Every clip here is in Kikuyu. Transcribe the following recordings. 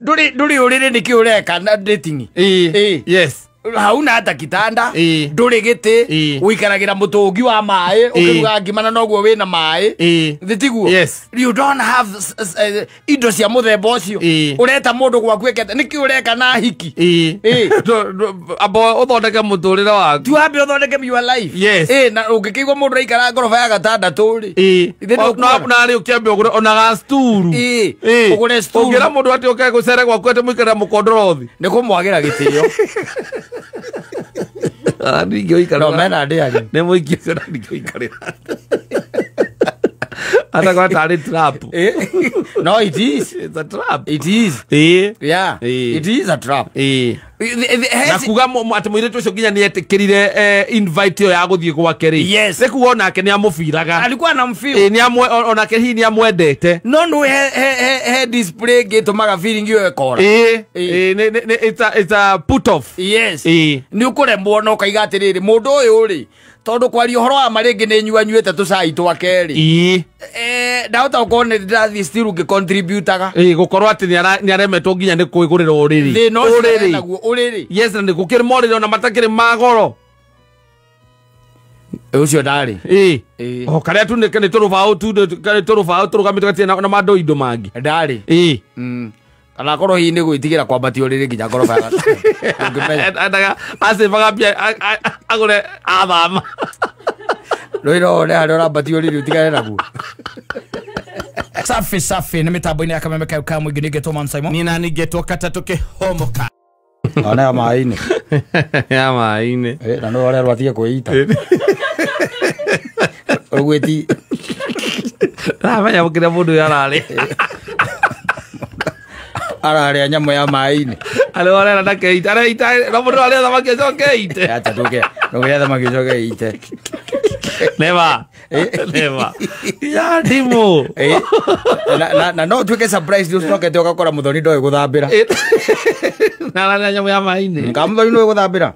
Ndũrĩ ũrĩrĩ nĩkĩ ũreka na dating? Yes. Hauna hata kitanda, ndũrĩ gĩtĩ, ũikaragĩra mũtũngi wa maĩ, ũkĩruga ngima na noguo wĩna maĩ. Thĩ tiguo? Yes. You don't have indo cia mũthemba ũcio. Ũreta mũndũ gwaku ĩkete nĩkĩ ũreka na hiki? Amba ũthondeke mũtũrĩre waku. Ti wambe ũthondeke your life. Yes. Na ũngĩkĩigua mũndũ araikara ngoroba ya gatandatũ rĩ, ithe ndũkuona. Narĩ ũkĩambe ũgũre ona gasturu. Ũgũre sturu. Ũngĩra mũndũ atĩ ũke gũcere gwaku atĩ mũikare mũkondorothi. Nĩ kũmwagĩra gĩtĩo. Ndingĩũikarĩra. No mena ndĩari. Nĩ mũingĩ ũcio na ndingĩũikarĩra. Hata kwa tarĩ trap. No, it is. It's a trap. It is. Yeah. It is a trap. Na kuga atĩ mũirĩtu ũcio nginya nĩ etĩkĩrire invite ĩyo ya gũthiĩ gwake rĩ. Yes. Nĩ kuga onake nĩ amũbiraga. Alikuwa anamfeel. Onake hihi nĩ amwendete. No no he display gĩtũmaga feeling ĩyo ĩkora. It's a put off. Yes. Nĩ ũkũremwo na ũkaiga atĩrĩrĩ mũndũ ũyũ rĩ tondũ kwaria ũhoro wa ma rĩngĩ nĩ nyua nyuĩte tũcai twake rĩ. Ndahota gũkorwo nĩ ndĩrathiĩ still ngĩcontributaga. Gũkorwo atĩ nĩ aremetwo nginya nĩ kwĩgũrĩra ũrĩrĩ. Thĩna ũcio naguo ũrĩrĩ. Yes, na nĩ gũkĩrĩ morĩrĩ ona matakĩrĩ ma goro. Ũcio ndarĩ. O karĩa tu nĩ tũrũbaũ tu nĩ tũrũbaũ tũrũgamĩte gatirĩ na mandũ indo mangĩ. Ndarĩ. Kana akorwo hihi nĩ gwĩtigĩra kwambatia ũrĩrĩ nginya ngoroba ya gatatũ. Ũngĩmenya. Endaga acebaga mbia agũre athama. Rwĩra one harĩa ũrambatia ũrĩrĩ ũtigane naguo. Safi safi nĩ mĩtambo-inĩ ya Kameme kayo ka mũingĩ nĩngetwo Man Simon. Nĩ nani ngetwo Katatũ Kĩhomoka. Ona ya maĩ-inĩ. Ya maĩ-inĩ. Na no ũrerwo atige kwĩita. Ũgwĩti. Ramenya gũkĩra mũndũ ũyũ ararĩa. Ararĩa nyamũ ya maĩ-inĩ. Arĩa arera ndakeita. Areita no mũndũ arĩa thamaki acoke eite. Acha tũke. Ndũkĩrĩa thamaki ũcoke eite. Never. Never. Ya ndimũ. Na no ũtuĩke surprise ũcokete ũgakora mũthoni ndoĩ gũthambĩra. Na ararĩa nyamũ ya maĩ-inĩ. Ka mũthoni ndoĩ gũthambĩra.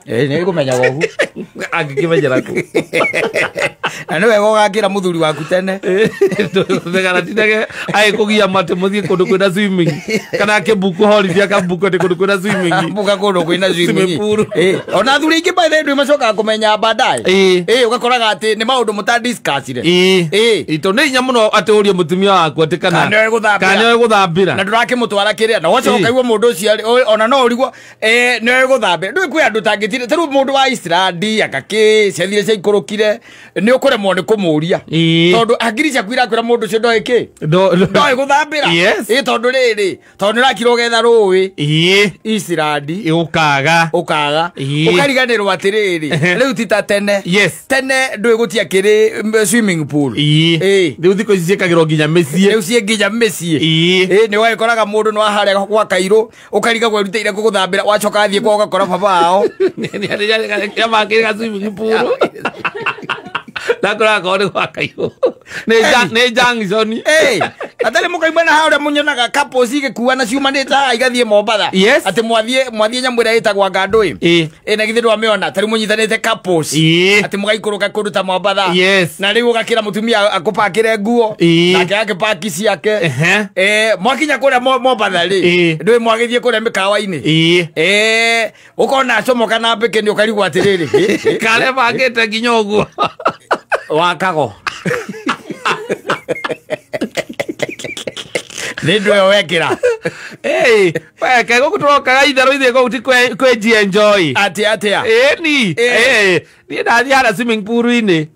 Nĩ ngũmenyaga ũguo. Angĩkĩmenyera kũ? Na nĩ wega ũgakĩra mũthuri waku tene. Ndũgana tindage agĩkũgia matĩ mũthiĩ kũndũ kwĩna swimming. Kana akĩmbuku holiday akambuku atĩ kũndũ kwĩna swimming. Mbuka kũndũ kwĩna swimming. Swimming pool. Ona athuri aingĩ by the way ndũĩ macokaga kũmenya baadaye. Ũgakoraga atĩ nĩ maũndũ mũtadiscussire. Ito nĩ hinya mũno atĩ ũrie mũtumia waku atĩ kana nĩoĩ gũthambĩra. Kana nĩoĩ gũthambĩra. Na ndũrakĩmũtwara kĩrĩa na wacoka ũkaigua mũndũ ũcio ona no ũrigwo nĩoĩ gũthambĩra. Ndũĩ kwĩ andũ tangĩtire ta rĩu mũndũ wa Iceland akakĩ ciathire ciaikũrũkire nĩ ũkũremwo nĩ kũmũria. Tondũ hakiri ciaku irakwĩra mũndũ ũcio ndoĩ kĩ? Ndoĩ gũthambĩra. Tondũ rĩrĩ tondũ nĩ ũrakira ũgetha rũĩ. Iceland. Ũkaga. Ũkaga. Ũkariganĩrwo atĩrĩrĩ rĩu ti ta tene. Yes. Tene ndũĩ gũtiakĩrĩ swimming pool. Rĩu thikũ ici ciĩkagĩrwo nginya mĩciĩ. Rĩu ciĩ nginya mĩciĩ. Nĩ ũgagĩkoraga mũndũ nĩ waharĩa gwa Kairũ ũkarigagwo erutĩire gũgũthambĩra wacoka athiĩ kwao ũgakora baba wao. Nĩamakĩrĩ ga swimming pool. Ndakora akorwo nĩ gwa Kairũ. Nĩ junction. Atarĩ mũkaimana na harĩa mũnyonaga couples igĩkuana ciumanĩte haha igathiĩ Mombatha. Yes. Atĩ mwathiĩ nyamũ ĩrĩa ĩtagwo ngandũ ĩ. Na githĩ ndwamĩona tarĩu mũnyitanĩte couples. Atĩ mũgaikũrũka kũndũ ta Mombatha. Yes. Na rĩu ũgakĩra mũtumia akũpakĩre nguo. Nake akĩpaki ciake. Mwakinya kũrĩa Mombatha rĩ. Ndũĩ mwagĩthiĩ kũrĩa mĩkawa-inĩ. Ũkona acomoka na mbĩkĩ nĩ ũkarigwo atĩrĩrĩ. Karĩa bangĩte nginya ũguo. Wakago. Nĩ ndũĩ wekĩra. Weke gũkũ tũrokaga itherũ ithuĩ kũu ti kwĩ enjoy. Atĩ atĩa? Ni. Niĩ ndathiĩ harĩa swimming pool-inĩ.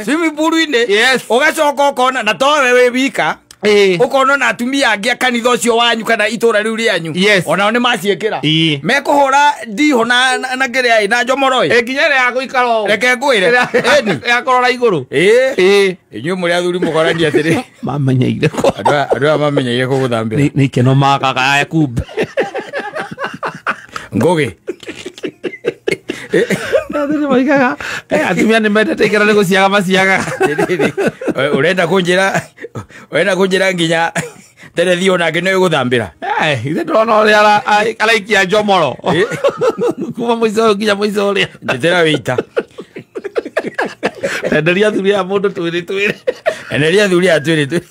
Swimming pool-inĩ? Yes. Ũgacoka ũkona na towe wĩ wika. Ũkona na atumia angĩ a kanitha ũcio wanyu kana itũra rĩu rĩanyu. Yes. Onao nĩ maciĩkĩra. Mekũhũra ndihũ na kĩrĩa ĩ na njomoro ĩ. Nginya ĩrĩa ya gũikara ũũ. Reke ngwĩre. Ya kũrora igũrũ. Inyuĩ mũrĩ athuri mũkorania atĩrĩ. Mamenyeire kũ. Andũ aya mamenyeire kũgũthambĩra. Nĩ ikeno magaga ya kumbe. Ngũgĩ. Athuri moigaga, atumia nĩ mendete ikeno nĩ gũciaga maciaga. Ũrenda kũnjĩra nginya terethi onake nĩ gũthambĩra. Ithe ndĩrona ũrĩa araikia njomoro. Kuma mũico ũyũ nginya mũico ũrĩa. Njĩtĩra wĩita. Enderia athuri aya mũndũ twĩrĩ twĩrĩ. Enderia athuri aya twĩrĩ twĩrĩ.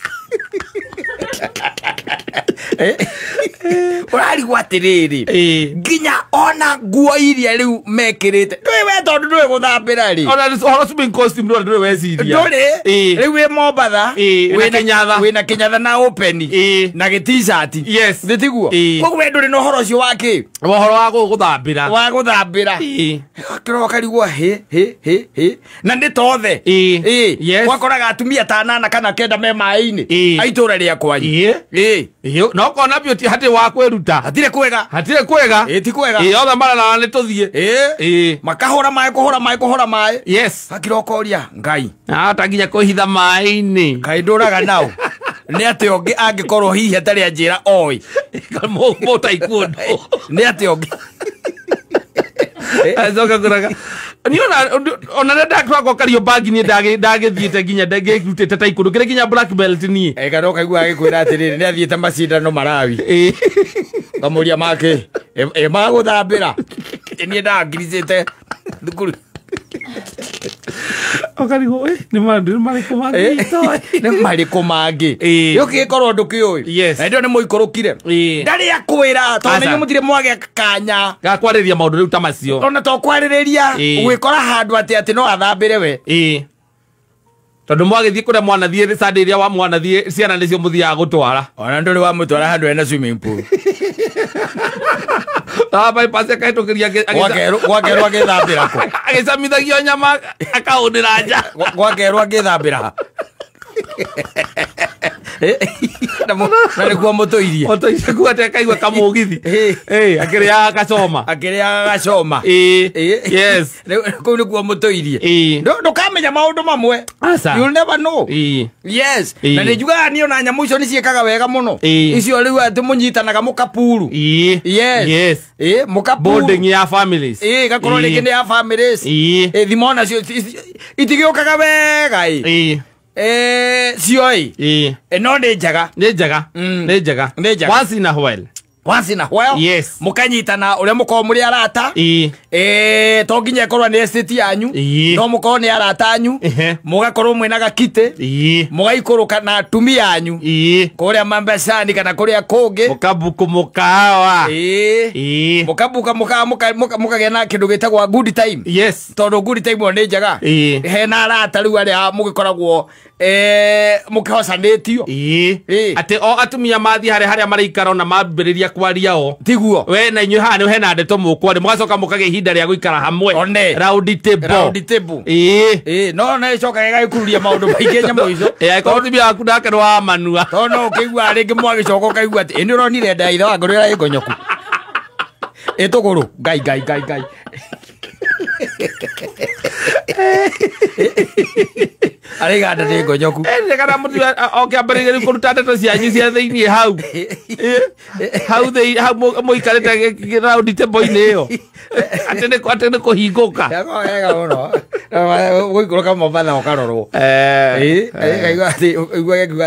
Ũrarigwo atĩrĩrĩ nginya ona nguo iria rĩu mekĩrĩte ndũĩ we tondũ ndũĩ gũthambĩra rĩ ona ũhoro swimming costume ndũrĩ weciria ndũrĩ rĩu wĩ Mombatha wĩna kĩnyatha na open na gĩ t-shirt yes nĩ tiguo koguo we ndũrĩ na ũhoro ũcio wa kĩ ũhoro wa gũthambĩra kĩroka rigwo hĩ hĩ hĩ hĩ na nĩ tothe wakoraga atumia ta 8 kana 9 me maĩ-inĩ a itũra rĩa kwanyu no kona biũ ti hatirĩ wa kwĩruta hatirĩ kwega ti kwega othe mararara nĩ tũthiĩ makahũra maĩ kũhũra maĩ kũhũra maĩ yes hakirokoria Ngai ata nginya kwĩhitha maĩ-inĩ Ngai ndũraga nao nĩ atĩ ũngĩ angĩkorwo hihi atarĩ anjĩra oĩ mũtaikundo nĩ atĩ ũngĩ acoka kũraga niĩ ona nĩ ndatwakwo Kariobangi niĩ ndagĩthiĩte nginya ndagĩrutĩte taekwondo kĩrĩ nginya black belt niĩ kana ũkaigua agĩkwĩra atĩrĩrĩ nĩ athiĩte macindano Malawi ngamũria make ĩ magũthambĩra niĩ ndangiricĩte thukuru ũkarigwo nĩ marĩkũ mangĩ nĩ marĩkũ mangĩ ũkĩgĩkorwo ndũkĩũĩ na hĩndĩ ĩyo nĩ mũikũrũkire ndarĩ akwĩra tondũ nĩ inyuĩ mũtirĩ mwagĩa kanya ga kwarĩrĩria maũndũ rĩu ta macio ona to kwarĩrĩria gwĩkora handũ atĩ atĩ no athambĩre we tondũ mwagĩthiĩ kũrĩa mwanathiĩ Sunday ĩrĩa wa mwanathiĩ ciana nĩcio mũthiaga gũtwara ona ndũrĩ wamũtwara handũ hena swimming pool bypass akahĩtũkĩria gwakerwo agĩthambĩra kũ agĩcamithagio nyama akaũnĩra nja gwakerwo agĩthambĩra ha na nĩkuo mũtũirie mũtũirie kuo atĩ akaigua kamũgithi akĩrĩaga gacoma yes kũu nĩkuo mũtũirie ndũkamenya maũndũ mamwe you'll never know yes na nĩ njugaga niĩ ona nyamũ icio nĩ ciĩkaga wega mũno icio rĩu atĩ mũnyitanaga mũkapuru yes mũkapuru bonding ya families ĩgakorwo rĩngĩ nĩ ya families thimo onacio itigĩũkaga wega cioi no nĩ njega nĩ njega nĩ njega once in a while once in a while yes mũkanyitana ũrĩa mũkorwo mũrĩ arata to nginya ĩkorwo nĩ estate yanyu no mũkorwo nĩ arata anyu mũgakorwo mwĩna gakitĩ mũgaikũrũka na atumia anyu kũrĩa Mambecani kana kũrĩa kũngĩ mũkabuku mũkawa mũkabuka mũkawa mũkagĩa na kĩndũ gĩtagwo good time yes tondũ good time ĩyo nĩ njega hena arata rĩu arĩa mũgĩkoragwo mũkĩhocanĩtio atĩ o atumia mathiĩ harĩa maraikara ona mambĩrĩria kwaria o tiguo we na inyuĩ haha nĩ hena ndeto mũkwaria mũgacoka mũkagĩa ihinda rĩa gũikara hamwe round table round table no na ĩcokaga ĩgagĩkururia maũndũ maingĩ nyamũ icio angĩkorwo mũtumia waku nake nĩ wa manua tondũ no ũkĩigua rĩngĩ mwagĩcoka ũkaigua atĩ ĩ nĩ ũronire nda ya ithe wangu rĩrĩa ĩngonyoku ĩtũgũrũ Ngai Ngai Ngai Ngai arĩiga nda nĩ ngonyoku kana mũtumia okĩambĩrĩria rĩu kũruta ndeto cianyu cia thĩiniĩ hau hau hau mũikarĩte round table-inĩ ĩyo atĩ nĩ kũhingũka wega mũno gũikũrũka Mombatha ũkarorwo kaigua atĩ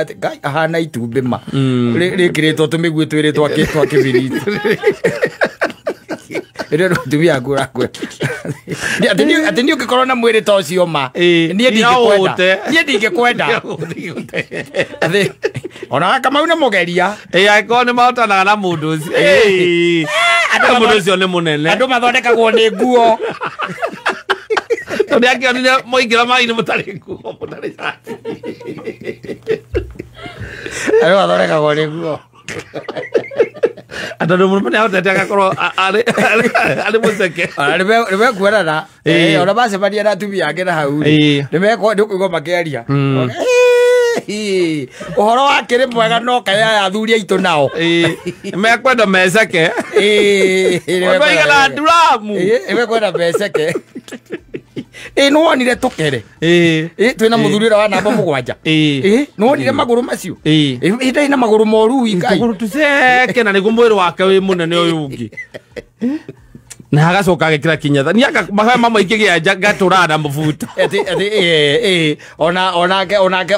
atĩ Ngai ahana itumbĩ ma rĩkĩrĩtwo tũmĩguĩ twĩrĩ twa kĩbiriti ĩrĩa mũtumia waku ũrakwĩra atĩ niĩ ũngĩkorwo na mwĩrĩ ta ũcio ma niĩ ndingĩkwenda ona Kamau nĩ mũgeria angĩkorwo nĩ mahotanaga na mũndũ ũcio mũndũ ũcio nĩ mũnene andũ mathondekagwo nĩ nguo tondũ nĩakĩonire mũingĩra maĩ-inĩ mũtarĩ nguo mũtarĩ cati andũ mathondekagwo nĩ nguo tondũ mũrũme nĩahotete agakorwo arĩ mũceke nĩ mekuonana ona macemania na atumia angĩ na hau nĩ ũkũigua makĩaria ũhoro wake nĩ mwega no kaĩ aya athuri aitũ nao mekwenda meceke maigana nduramu mekwenda meceke nĩ wonire tũkere twĩna mũthuri ũrĩa wa namba 7 nĩ wonire magũrũ macio ndarĩ na magũrũ moru Ngai tũgũrũ tũceke na nĩguo mwĩrĩ wake wĩ mũnene ũyũ ũngĩ na agacoka agĩkĩra kinyatha niĩ anga mamwe ingĩgĩa ngatũraga na mũbuto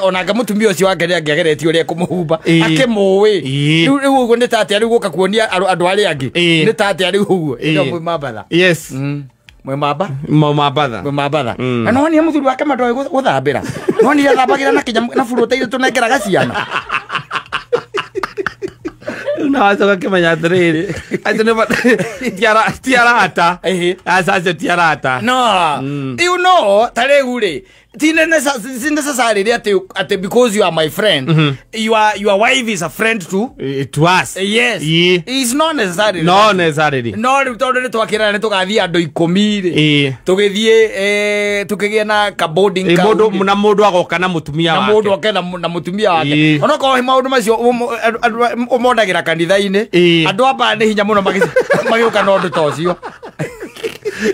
onake mũtumia ũcio wake nĩ angĩageretie ũrĩa ekũmũhumba akĩmũĩ rĩu ũguo nĩ ta atĩa rĩu gũka kuonia andũ arĩa angĩ nĩ ta atĩa rĩu ũguo ĩno mwĩ Mambatha yes mwĩ mamba Mambatha mwĩ Mambatha na no nĩ mũthuri wake mandoĩ gũthambĩra no nĩ athambagĩra na kĩnyamũ na burũta iria tũnengeraga ciana Na wacoka kĩmenya atĩrĩrĩ acio nĩ ti arata. Aca acio ti arata. No, you know, ta rĩu rĩ ti necessarily atĩ because you are my friend, your wife is a friend too. To us. Yes. It's not necessarily. No necessarily. No rĩu tondũ nĩ twakĩrana nĩ tũgathiĩ andũ 10 rĩ. Tũgĩthiĩ tũkĩgĩa na ka boarding ka. Na mũndũ agoka na mũtumia wake. Na mũndũ oke na mũtumia wake. Onokorwo maũndũ macio ũmonagĩra kanitha-inĩ. Andũ aba nĩ hinya mũno magĩũka na ũndũ ta ũcio.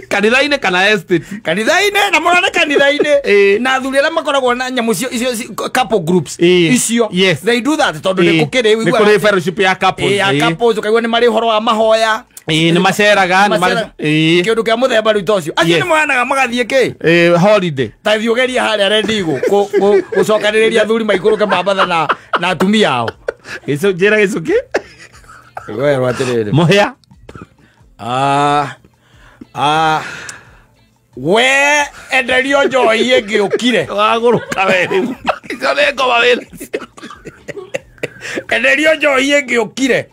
Kanitha-inĩ kana estate. Kanitha-inĩ na mũno nĩ kanitha-inĩ. Na athuri arĩa makoragwo na nyamũ icio couple groups icio. Yes. They do that tondũ nĩ gũkĩrĩ nĩ kũrĩ fellowship ya couples. Ya couples ũkaigua nĩ marĩ ũhoro wa mahoya. Nĩ maceraga nĩ marĩ kĩũndũ kĩa mũthemba rĩu ta ũcio. Acio nĩ moyanaga magathiĩ kĩ? Holiday. Ta thiĩ ũgerie harĩa Rendigo gũcokanĩrĩria athuri maikũrũke Mambatha na atumia ao. Njĩra gĩcũkĩ. Werwo atĩrĩrĩ. Mũhĩa. We enderio njohi ĩngĩ ũkire. Wagũrũka we rĩu. Icio nĩ ngoma wĩna. Enderio njohi ĩngĩ ũkire.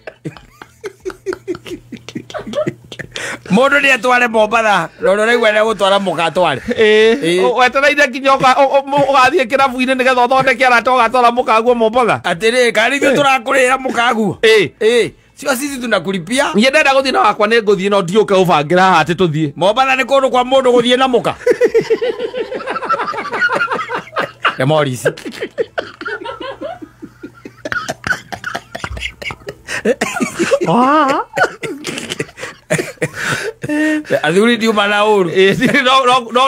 Mũndũ nĩ atware Mombatha, no ũraigua nĩ egũtwara mũka atware. Wetereire nginya ũgathiĩ kĩrabu-inĩ nĩgetha ũthondeke arata ũgatwara mũkaguo Mombatha. Atĩrĩ, kana ithuĩ tũrakũrĩra mũkaguo. Sio sisi tunakulipia. Niĩ ndenda gũthiĩ na wakwa nĩ ngũthiĩ no ndiũke ũbangĩra haha atĩ tũthiĩ. Mombatha nĩ kũndũ kwa mũndũ gũthiĩ na mũka. Ya Morris. Athuri ndiuma na ũru.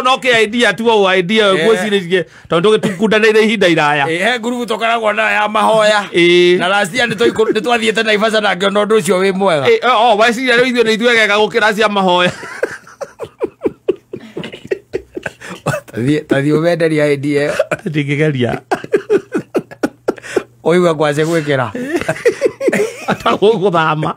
No kĩ idea tu o idea ngwĩcirĩrie tondũ tũgĩkundanĩire ihinda iraya. He ngurubu tũkoragwo nayo ya mahoya. Na last year nĩ twathiĩte Naivasha na ngĩona ũndũ ũcio wĩ mwega. O weciria rĩu ithuĩ nĩ ithuegega gũkĩra cia mahoya. Tathiĩ ũmenderia idea ĩyo. Ndingĩgeria. Ũigue ngwace gwĩkĩra. Atagũgũthama.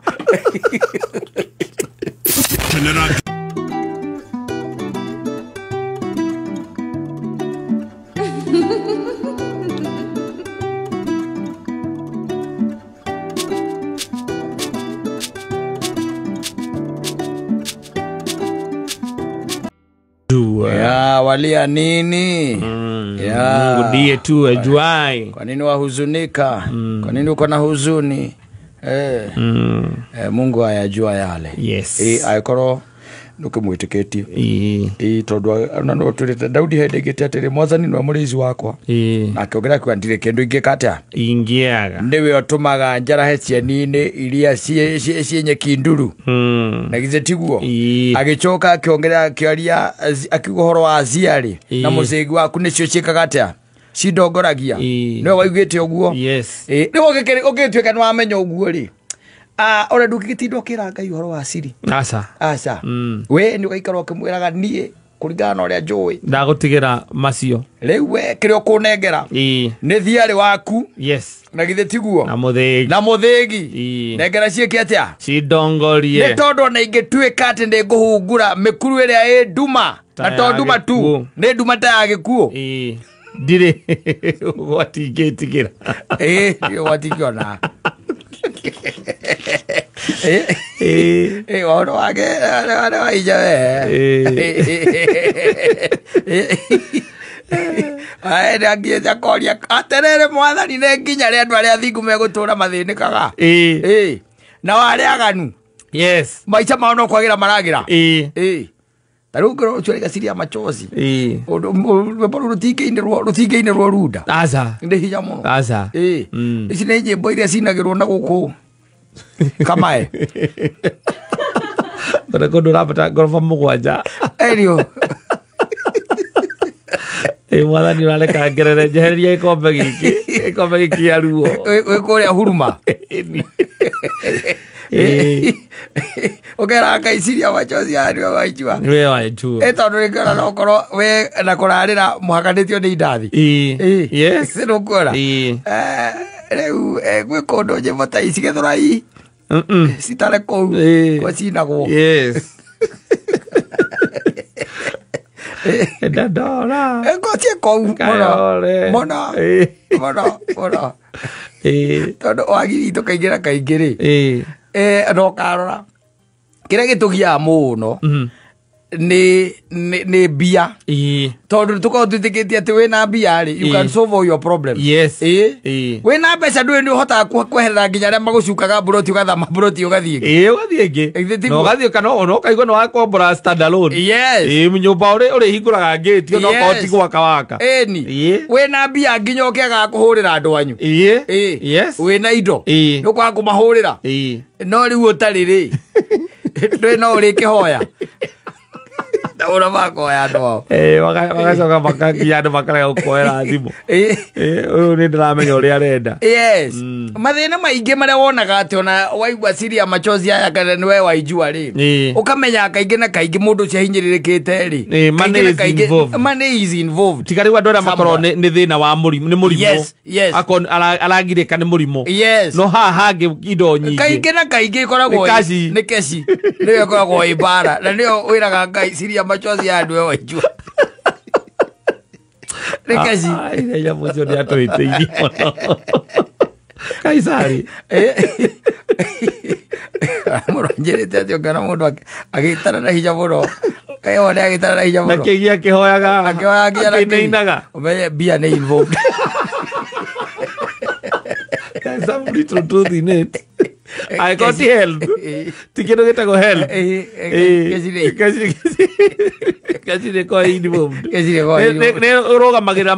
Ya walia nini? Ya Mungu ndiye tu ajuaye. Kwa nini wahuzunika? Kwa nini uko na huzuni? Mungu ayajua yale. Yes. Aikorwo ndukimwitikitie. Tondu ona no turite Daudi hendegete atiri Mwathani nĩwe mũrĩithi wakwa. Na akĩongerera akiuga ndirĩ kĩndũ ingĩka atĩa? Ingĩaga. Nĩwe ũtũmaga njarahe cieni-inĩ iria ciĩ nyeki nduru. Na githĩ tiguo? Agĩcoka akĩongerera akĩaria akiuga ũhoro wa aciari na mũcĩgi waku nĩcio ciĩkaga atĩa? Cindongoragia. Nĩwe waugĩte ũguo. Yes. Rĩu ũngĩtuĩka nĩ wamenya ũguo rĩ, ora ndũngĩgĩtinda ũkĩra Ngai ũhoro wa siri. Aca. Aca. We nĩ ũgaikara ũkĩmwĩraga niĩ kũringana na ũrĩa njũĩ. Ndagũtigĩra macio. Rĩu we kĩrĩa ũkũnengera nĩ thiarĩ waku. Yes. Na githĩ tiguo? Na mũthĩgi. Na mũthĩgi. Nengera ciĩke atĩa? Cindongorie. Nĩ tondũ ona ingĩtuĩka atĩ nĩ ngũhungura mĩkuru ĩrĩa ĩ nduma. Na to nduma tu. Nĩ nduma ta ya gĩkuũ. Ndirĩ ũgwati ingĩtigĩra. Ũgwati ingĩona. Ũhoro wake nĩ wa hinya we. Nĩ akoria atĩrĩrĩ Mwathani nĩ nginya rĩ andũ arĩa athingu megũtũũra mathĩnĩkaga. Nao arĩa aganu. Yes. Maica mao no kwagĩra maragĩra. Ta rĩu ngĩrora ũcio arĩ machozi. Rwĩmbo rũu rũtingĩinĩrwo runda. Aca. Nĩ hinya mũno. Aca. Ici nĩ nyĩmbo iria cinagĩrwo na gũkũ Kamae. Kũrĩ kũndũ ũrambata ngoroba 7. Ĩrio. Mwathani ũrareka ngerere njehereria gĩkombe gĩkĩ. Gĩkombe gĩkĩ kĩa ruo. Wĩ kũrĩa Huruma. Ũkera Ngai ciria machozi aya nĩwe waijua. Nĩwe waijua. Tondũ rĩngĩ ona okorwo we na kũrarĩra mũhakanĩtio nĩ indathi. Yes. Nĩũkuona? Rĩu gwĩ kũndũ nyĩmbo ta ici Gĩthũrai citare kũu gwacinagwo. Yes. Ndandora. Ngotie kũu mũno. Mũno. Mũno, mũno. Tondũ wagi witũ kaingĩ na kaingĩ rĩ. No karora. Kĩrĩa gĩtũgiaga mũno nĩ mbia. Tondũ tũkoragwo twĩtĩkĩtie atĩ wĩna mbia rĩ, you can solve all your problems. Yes. Wĩna mbeca ndũĩ nĩ ũhotaga kweherera nginya arĩa magũcukaga mburoti ũgathama mburoti ũgathiĩ ĩngĩ. Ũgathiĩ ĩngĩ. Na ũgathiĩ kana ona ũkaigua nĩ wakombora stand alone. Yes. Nyũmba ũrĩhingũraga ngĩti ona okorwo ti gwaka waka. Ĩni. Wĩna mbia nginya ũkĩagaga kũhũrĩra andũ anyu. Yes. Wĩna indo. Nĩ ũkwaga kũmahũrĩra. No rĩu ũtarĩ rĩ, ndũĩ no ũrĩkĩhoya. Ura makoya andũ ao. Magacoka makakinya andũ makarega gũkuoera thimũ. Ũyũ nĩ ndĩramenya ũrĩa arenda. Yes. Mathĩna maingĩ marĩa wonaga atĩ ona waigua ciria machozi aya kana nĩwe waijua rĩ, ũkamenya kaingĩ na kaingĩ mũndũ ũcio ahinyĩrĩrĩkĩte rĩ, money is involved. Tiga rĩu andũ arĩa makorwo nĩ thĩna wa mũrimũ, nĩ mũrimũ. Yes, yes. Akorwo aragirĩka nĩ mũrimũ. Yes. No haha hangĩ indo nyingĩ. Kaingĩ na kaingĩ ĩkoragwo nĩ keci. Nĩyo ĩkoragwo ĩ mbara. Na nĩyo wĩraga Ngai ciria machozi ya andũ waijua. Nĩ keci. Nyamũ ũcio nĩ atũhĩtĩirie mũno. Kaisari. Mũno njĩrĩte atĩ ũngĩona mũndũ agĩtara na hinya mũno. Kaĩ wone agĩtara na hinya mũno. Na kĩgi akĩhoyaga. Akĩhoyaga nginya na kĩgi. Akĩinainaga. Ũmenye mbia nĩ involved. There's some little truth in it. I got help. Ti kĩndũ gĩtagwo help. Keci nĩ ĩkoragwo involved. Nĩ ũrũgamagĩrĩra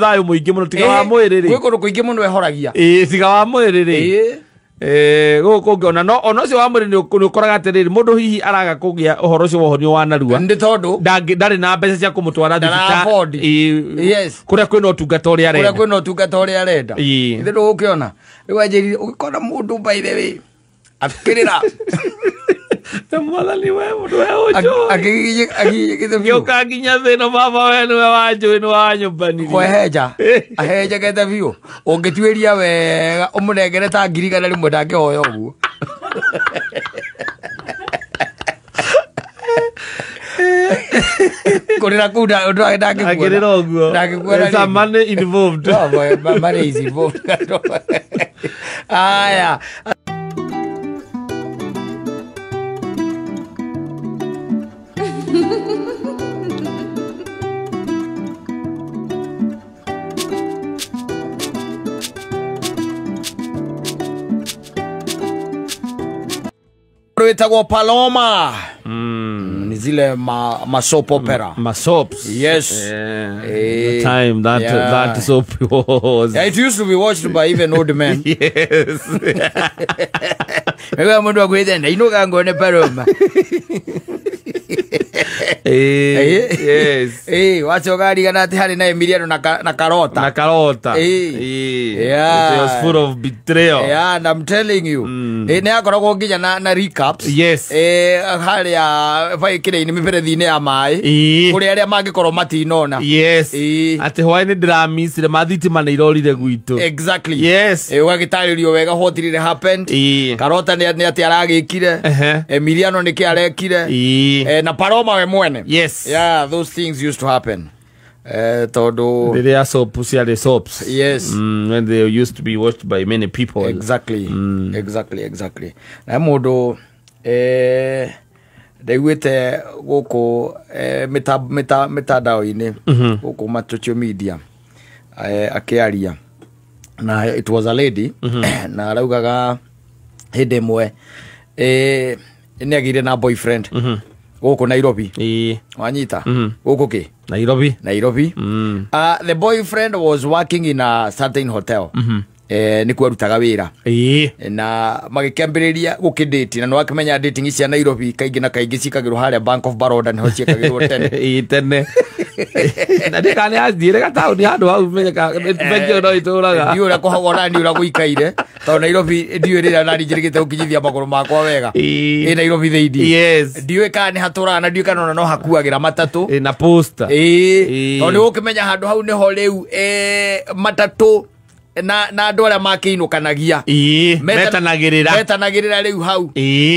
thayũ mũingĩ mũno tiga wa mwĩrĩ rĩ. Gwĩ kũndũ kũingĩ mũno ĩhoragia. Tiga wa mwĩrĩ rĩ. Gũkũ kũngĩ ona no ona ũcio wa mwĩrĩ nĩ ũkoraga atĩrĩrĩ mũndũ hihi araga kũgĩa ũhoro ũcio wa ũhonio wa narua. Nĩ tondũ ndarĩ na mbeca cia kũmũtwara thibitarĩ. Yes. Kũrĩa kwĩna ũtungata ũrĩa arenda. Kũrĩa kwĩna ũtungata ũrĩa arenda. Ithe ndũgũkĩona. Rĩu anjĩrire ũgĩkora mũndũ by the way akĩrĩra. Na mwathani we mũndũ we ũnjũĩ. Akĩginyĩkĩte biũ. Gĩũka nginya thĩna baba we nĩwe wanjũĩ nĩ wanyũmbanirie. Kwehenja. Ahenjekete biũ. Ũngĩtuĩria wega ũmũnengere ta 100,000 ndangĩhoya ũguo. Kũrĩra kũu ndangĩkuona. Akĩrĩra ũguo. Ndangĩkuona. There's some money involved. No, money is involved. Aya. Wetagwo Paloma. Ni zile ma soap opera. Ma soaps. Yes. Yeah. The time that that soap was. Yeah, it used to be watched by even old men. Yes. Maybe mundu akwite na inoka ngone Paloma. Yes. Wacoka arigana atĩ harĩ na Emiliano na Karota. Na Karota. Yeah. It was full of betrayal. Yeah, and I'm telling you. Nĩ akoragwo nginya na recaps. Yes. Harĩa baikĩrĩ-inĩ mĩberethi-inĩ ya maĩ. Kũrĩ arĩa mangĩkorwo matinona. Yes. Atĩ hwaĩ-inĩ ndĩramicire mathitima nĩ irorire gwitũ. Exactly. Yes. Ũgagĩtarĩrio wega what really happened. Karota nĩ atĩ aragĩkire. Emiliano nĩkĩ arekire. Na Paloma we mwene. Yes. Yeah, those things used to happen. Todo they are soap, ciarĩ soaps. Yes. When they used to be watched by many people. Exactly. Exactly, exactly. Na mũndũ ndaiguĩte gũkũ mitandao-inĩ gũkũ ma social media akĩaria na it was a lady na araugaga hĩndĩ ĩmwe nĩ agĩire na boyfriend gũkũ Nairobi. Wanyita gũkũ kĩ Nairobi. Nairobi. The boyfriend was working in a certain hotel. Nĩkuo arutaga wĩra. Na magĩkĩambĩrĩria gũkĩdate na nĩwakĩmenya dating cia Nairobi kaingĩ na kaingĩ cikagĩrwo harĩa Bank of Baroda nĩho ciĩkagĩrwo tene. Tene. Na ndikane athiĩre gataũni handũ hau menyeka bengi ĩyo no ĩtũraga. Ndiũĩ ũrĩa kũhagwo na ndiũĩ ũrĩa gũikaire tondũ Nairobi ndiũĩ rĩrĩa nani njĩrĩgĩte gũkinyithia magũrũ makwa wega. Ĩ Nairobi thĩinĩ. Yes. Ndiũĩ kana nĩ hatũraga na ndiũĩ kana ona no hakuagĩra matatũ. Na posta. Tondũ nĩũgũkĩmenya handũ hau nĩho rĩu matatũ na andũ arĩa makĩinũkanagia. Metanagĩrĩra rĩu hau.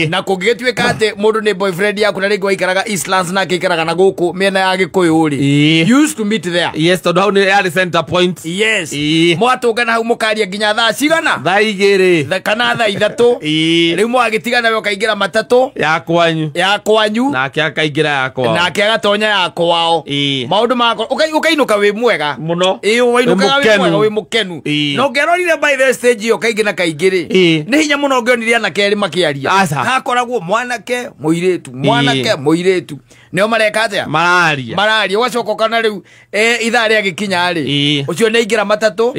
Na kũngĩgĩtuĩka atĩ mũndũ nĩ boyfriend yaku na rĩngĩ waikaraga Eastlands na akĩikaraga na gũkũ mĩena ya Gĩkũyũ rĩ, you used to meet there. Yes, tondũ hau nĩ yarĩ center point. Yes. Mwatũngana hau mũkaria nginya thaa cigana? Thaa 2 kana thaa 3. Rĩu mwagĩtigana we ũkaingĩra matatũ ya kwanyu, ya kwanyu, nake akaingĩra ya kwao, nake agatonya ya kwao. Maũndũ mako ũkainũka wĩ mwega mũno. Wainũkaga wĩ mwega wĩ mũkenu. Na ũngĩarorire by the stage ĩyo kaingĩ na kaingĩ rĩ, nĩ hinya mũno ũngĩonire anake erĩ makĩaria. Hakoragwo mwanake mũirĩtu, mwanake mũirĩtu, nĩo mareka atĩa? Mararia. Ũgacoka ũkona rĩu ithaa rĩagĩkinya rĩ, ũcio nĩ aingĩra matatũ,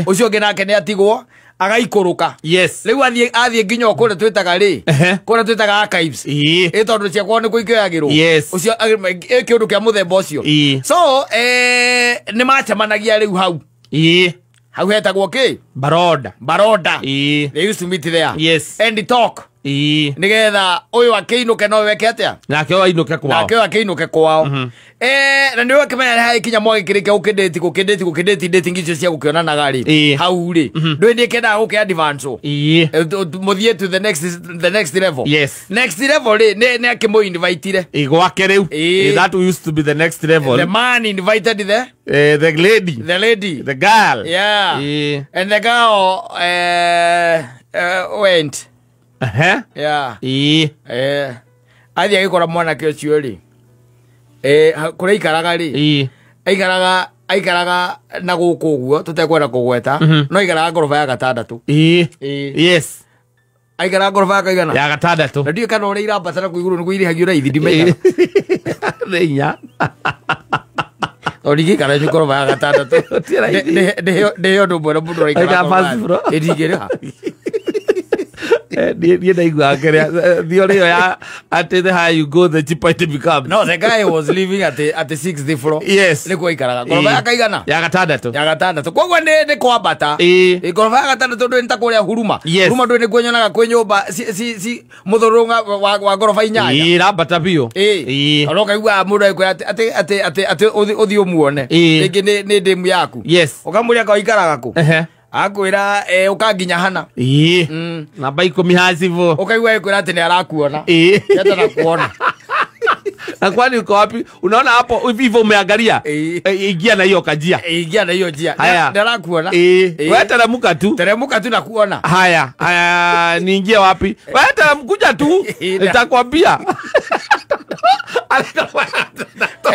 ũcio ũngĩ nake nĩ atigwo agaikũrũka. Yes. Rĩu athiĩ nginya kũrĩa twĩtaga rĩ, kũrĩa twĩtaga archives. Tondũ ciakwa nĩkuo ikĩoyagĩrwo. Ũcio kĩũndũ kĩa mũthemba ũcio. So nĩ macemanagia rĩu hau. Hau hetagwo kĩ? Baroda. Baroda. They used to meet there. Yes. And talk. Nĩgetha ũyũ akĩinũke no weke atĩa? Nake ũyũ ainũke kwao. Nake ũyũ akĩinũke kwao. Na nĩ ũkĩmenya nĩ hagĩkinya mwagĩkĩrĩkia gũkĩndĩti gũkĩndĩti gũkĩndĩti dating icio cia gũkĩonanaga rĩ, hau rĩ, ndũĩ nĩ ĩkendaga gũkĩ advance. Mũthiĩ to the next level. Yes. Next level rĩ, nĩ akĩmũ-invitire. Gwake rĩu. That used to be the next level. The man invited the lady. The lady. The girl. Yeah. And the girl went. Yeah. Athiĩ agĩkora mwanake ũcio rĩ, kũrĩa aikaraga rĩ, aikaraga na gũkũ ũguo tũtekwenda kũgweta, no aikaraga ngoroba ya 6. Yes. Aikaraga ngoroba ya kaigana? Ya 6. Na ndiũĩ kana ũrĩa irambata na kũu igũrũ nĩguo irĩhagio raithi, ndimenyaga. Nĩ inya. Tondũ ndingĩikara ngoroba ya 6. Ndĩheo ũndũ ũmwe na mũndũ ũraikara ngoroba. Ndingĩrĩha. Niĩ ndaiguaga kĩrĩa theory ĩyo ya atĩ the higher you go the cheaper it becomes. No, the guy was living at the 6th floor. Yes. Nĩkuo aikaraga. Ngoroba ya kaigana? Ya 6. Ya 6. Koguo nĩ kwambata. Ngoroba ya 6 ndũĩ nĩ ta kũrĩa Huruma. Huruma ndũĩ nĩkuo nyonaga kwĩ nyũmba ci mũthũrũnga wa ngoroba 8. Irambata biũ. Ona ũkaigua mũndũ agĩkwĩra atĩ atĩ atĩ ũthiĩ ũmuone. Rĩngĩ nĩ ndĩmu yaku. Yes. Ũkamũria ka ũikaraga kũ? Akwĩra ũkanginya hana. Namba 10 hacibo. Ũkaigua agĩkwĩra atĩ nĩ arakuona. Hata nakuona. Na kwani uko wapi? Unaona hapo hivyo umeangalia? Ingia na hiyo kajia. Ingia na hiyo njia. Nĩ arakuona. Wewe teremka tu. Teremka tu nakuona. Haya, haya niingie wapi? Wewe teremkuja tu. Nitakwambia.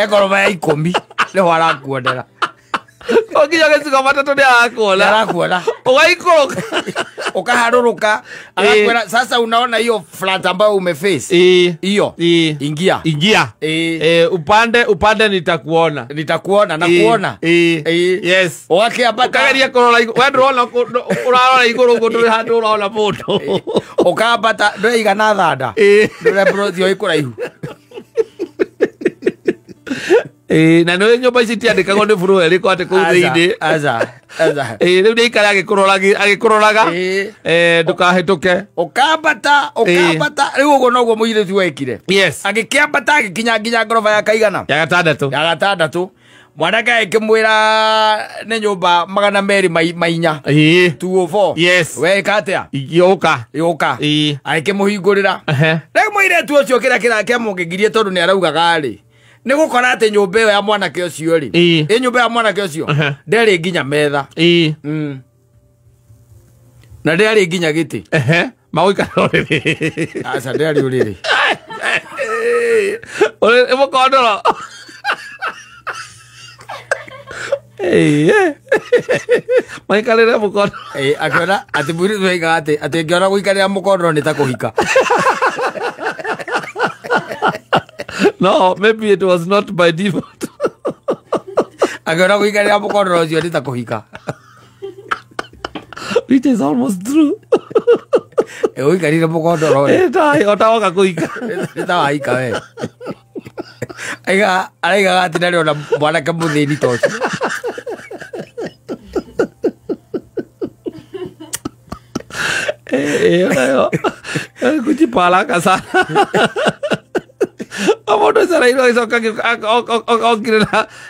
Egoroba ya 10 nĩho arakuonera. Ũkinya gĩcigo matatũ nĩ arakuona. Arakuona. Ũgaikũrũka. Ũkaharũrũka. Arakwĩra sasa unaona hiyo flat ambayo umeface. Hiyo. Ingia. Ingia. Upande nitakuona. Nitakuona na kuona. Yes. Ũgakĩambata. Ũkageria kũrora igũrũ. We ndũrona ũrarora igũrũ ũguo ndũrĩ handũ ũrona mũndũ. Ũkambata ndũraigana thanda. Ndũrĩa brother ĩyo ĩkũraihu. Na nĩ nyũmba ici itiandĩkagwo nĩ bũrũri ĩrĩkũ atĩ kũu thĩinĩ. Aca. Rĩu nĩ aikara agĩkũroraga. Ndũkahĩtũke. Ũkambata. Rĩu ũguo noguo mũirĩtu wekire. Yes. Agĩkĩambata agĩkinya nginya ngoroba ya kaigana? Ya 6. Ya 6. Mwanake agĩkĩmwĩra nĩ nyũmba 204. 204. Yes. Weka atĩa? Yũka. Yũka. Agĩkĩmũhingũrĩra. Rĩu mũirĩtu ũcio kĩrĩa kĩamũgĩgirie tondũ nĩ araugaga rĩ, nĩ gũkora atĩ nyũmba ĩyo ya mwanake ũcio rĩ, ĩ nyũmba ya mwanake ũcio ndĩarĩ nginya metha. Na ndĩarĩ nginya gĩtĩ. Magũikara ũrĩrĩ. Aca ndĩarĩ ũrĩrĩ. Ũrĩrĩ mũkondoro. Maikarĩre mũkondoro. Akĩona atĩ mũirĩtu oigaga atĩ angĩona gũikarĩra mũkondoro nĩ ta kũhika. No, maybe it was not by default. Akiona gũikarĩra mũkondoro ũcio nĩ ta kũhika. Which is almost true. Ũikarĩire mũkondoro ĩ. Ota woka kũhika. Nĩ ta wahika we. Araigaga atĩ ndarĩ ona mwanake mũthĩni ta ũcio. Kujipa haraka sana. Mũndũ ũcio arairwo agĩcoka okire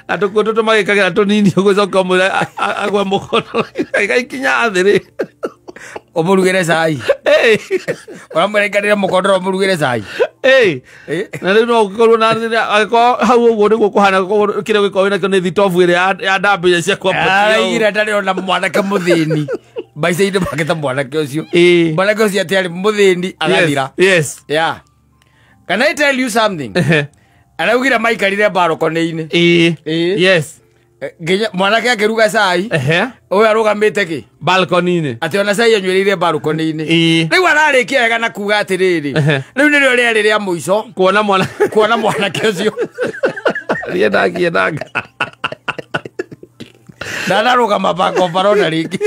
na tũkuo tũtũ magĩkagĩra tũnini ũgũcoka ũmwĩre agwe mũkono gaikinya thĩ rĩ. Ũmũrugĩre cai. Ũramwĩra aikarĩre mũkondoro ũmũrugĩre cai. Na rĩu no ũngĩkorwo na angĩkorwo hau ũguo nĩguo kũhana kĩrĩa ũgĩkorwo wĩnakĩo nĩ thitobu ĩrĩa ya ndambĩria cia kwambatia. Araigire ndarĩ ona mwanake mũthĩni. Maica-inĩ make ta mwanake ũcio. Mwanake ũcio atĩ arĩ mũthĩni agathira. Yes. Yeah. Can I tell you something? Araugire maikarire balcony-inĩ. Yes. Nginya mwanake akĩruga cai. Ũyũ arũgamĩte kĩ? Balcony-inĩ. Atĩ ona cai anyuĩrĩire balcony-inĩ. Rĩu ararĩkia wega na kuga atĩrĩrĩ. Rĩu nĩrĩo rĩarĩ rĩa mũico kuona mwana kuona mwanake ũcio. Riendagiendaga. Ndanarũgama bakombarona rĩngĩ.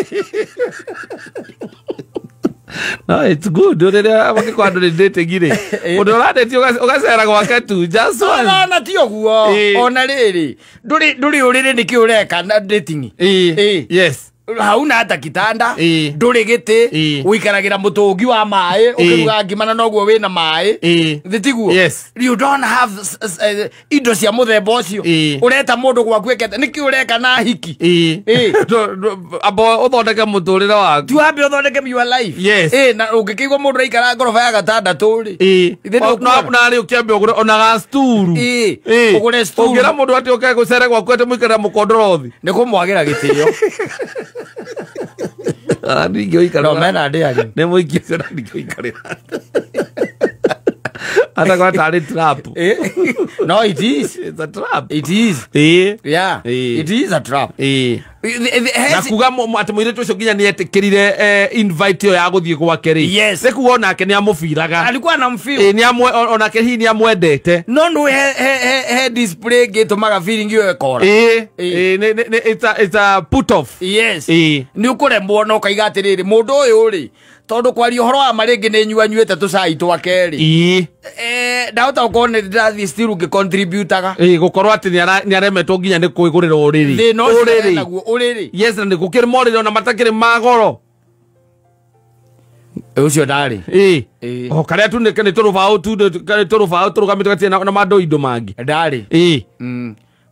No, it's good. Rĩrĩa makĩkorwo andũ nĩ dating rĩ. Mũndũ ũradate ũgacera gwake tu just once. Ona ti ũguo. Ona rĩrĩ ndũrĩ ũrĩrĩ nĩkĩ ũreka na dating. Yes. Hauna hata kitanda, ndũrĩ gĩtĩ, ũikaragĩra mũtũngi wa maĩ, ũkĩruga ngima na noguo wĩna maĩ. Thĩ tiguo? Yes. You don't have indo cia mũthemba ũcio. Ũreta mũndũ gwaku ĩkete nĩkĩ ũreka na hiki? Amba ũthondeke mũtũrĩre waku. Ti wambe ũthondeke your life. Yes. Na ũngĩkĩigua mũndũ araikara ngoroba ya gatandatũ rĩ. Na rĩ ũkĩambe ũgũre ona ga sturu. Ũgũre sturu. Ũngĩra mũndũ atĩ ũke gũcere gwaku atĩ mũikarĩra mũkondoro thĩ. Nĩ kũmwagĩra gĩtĩo. No mena ndĩ nĩ mũingĩ ũcio na ndingĩũikarĩra. Hata kwa tarĩ trap. No, it is. It's a trap. It is. Yeah. It is a trap. Na kuga atĩ mũirĩtu ũcio nginya nĩ etĩkĩrire invite ĩyo ya gũthiĩ gwake rĩ. Yes. Nĩ kuga onake nĩ amũbiraga. Alikuwa anamfeel. Onake hihi nĩ amwendete. No no he display gĩtũmaga feeling ĩyo ĩkora. It's a put off. Yes. Nĩ ũkũremwo na ũkaiga atĩrĩrĩ mũndũ ũyũ rĩ tondũ kwaria ũhoro wa ma rĩngĩ nĩ nyua nyuĩte tũcai twake rĩ. Ndahota gũkorwo nĩ ndĩrathiĩ still ngĩcontributaga. Gũkorwo atĩ nĩ aremetwo nginya nĩ kwĩgũrĩra ũrĩrĩ. Thĩna ũcio naguo ũrĩrĩ. Yes, na nĩ gũkĩrĩ morĩrĩ ona matakĩrĩ ma goro. Ũcio ndarĩ. O karĩa tu nĩ tũrũbaũ tu nĩ tũrũbaũ tũrũgamĩte gatirĩ na mandũ indo mangĩ. Ndarĩ.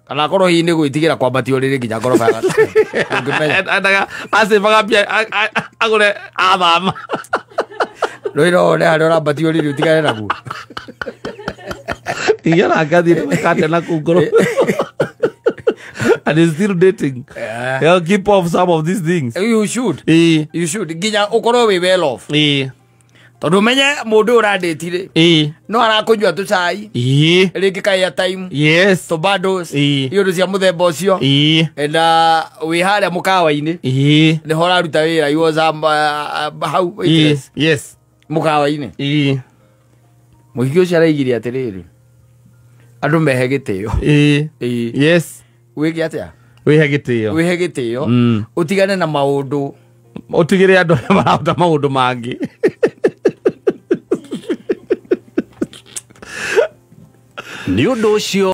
Kana akorwo hihi nĩ gwĩtigĩra kwambatia ũrĩrĩ nginya ngoroba ya gatatũ. Ũngĩmenya. Acebaga mbia agũre athama. Rũĩ no wone harĩa ũrambatia ũrĩrĩ ũtigane naguo. Ningĩona ngathiĩ ndĩmĩkate na kũu ngoro. And he's still dating. He'll keep off some of these things. You should. You should. Nginya ũkorwo wĩ well off. Tondũ ũmenye mũndũ ũrandĩti rĩ no arakũnyua tũcai rĩngĩ ka airtime. Yes. Tũ bundles iũndũ cia mũthemba ũcio. Na wĩ harĩa mũkawa-inĩ nĩho ũraruta wĩra. He was hau waitress. Yes. Mũkawa-inĩ. Mũhiki ũcio araigire atĩrĩrĩ andũ mehe gĩtĩo. Yes. Wĩke atĩa? Wĩhe gĩtĩo. Wĩhe gĩtĩo. Ũtigane na maũndũ. Ũtigĩre andũ arĩa marahota maũndũ mangĩ. Nĩ ũndũ ũcio.